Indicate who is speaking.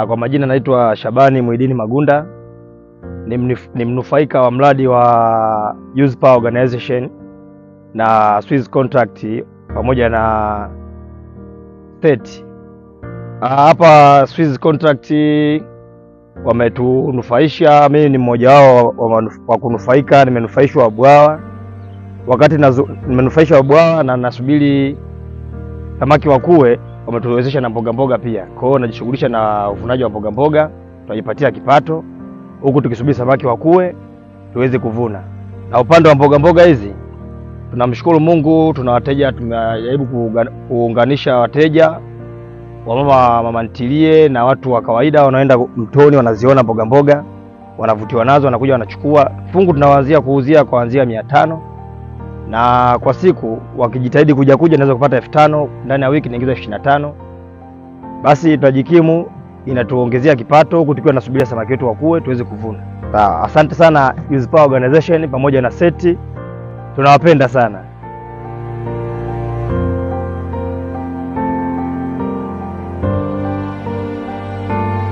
Speaker 1: Kwa majina naitwa Shabani Muidini Magunda, ni mnufaika wa mradi wa Youth Power Organization na Swiss Contract pamoja na State. Hapa Swiss Contract wametunufaisha, mimi ni mmoja wao wa kunufaika. Nimenufaishwa bwawa, wakati nimenufaishwa bwawa na nasubiri samaki wakue, wametuwezesha na mboga mboga pia. Kwa hiyo najishughulisha na uvunaji wa mboga mboga, tunajipatia kipato huku tukisubiri samaki wakue tuweze kuvuna. Na upande wa mboga mboga hizi tunamshukuru Mungu, tuna wateja, tumejaribu kuunganisha wateja wa mama ntilie na watu wa kawaida wanaenda mtoni, wanaziona mboga mboga, wanavutiwa nazo, wanakuja wanachukua. Fungu tunawaanzia kuuzia kuanzia 500 na kwa siku wakijitahidi kuja naweza kupata 5000, ndani ya wiki naingiza 25. Basi tunajikimu, inatuongezea kipato huku tukiwa tunasubiria samaki wetu wakue tuweze kuvuna. Sawa, asante sana Youth Power Organization pamoja na SETI, tunawapenda sana.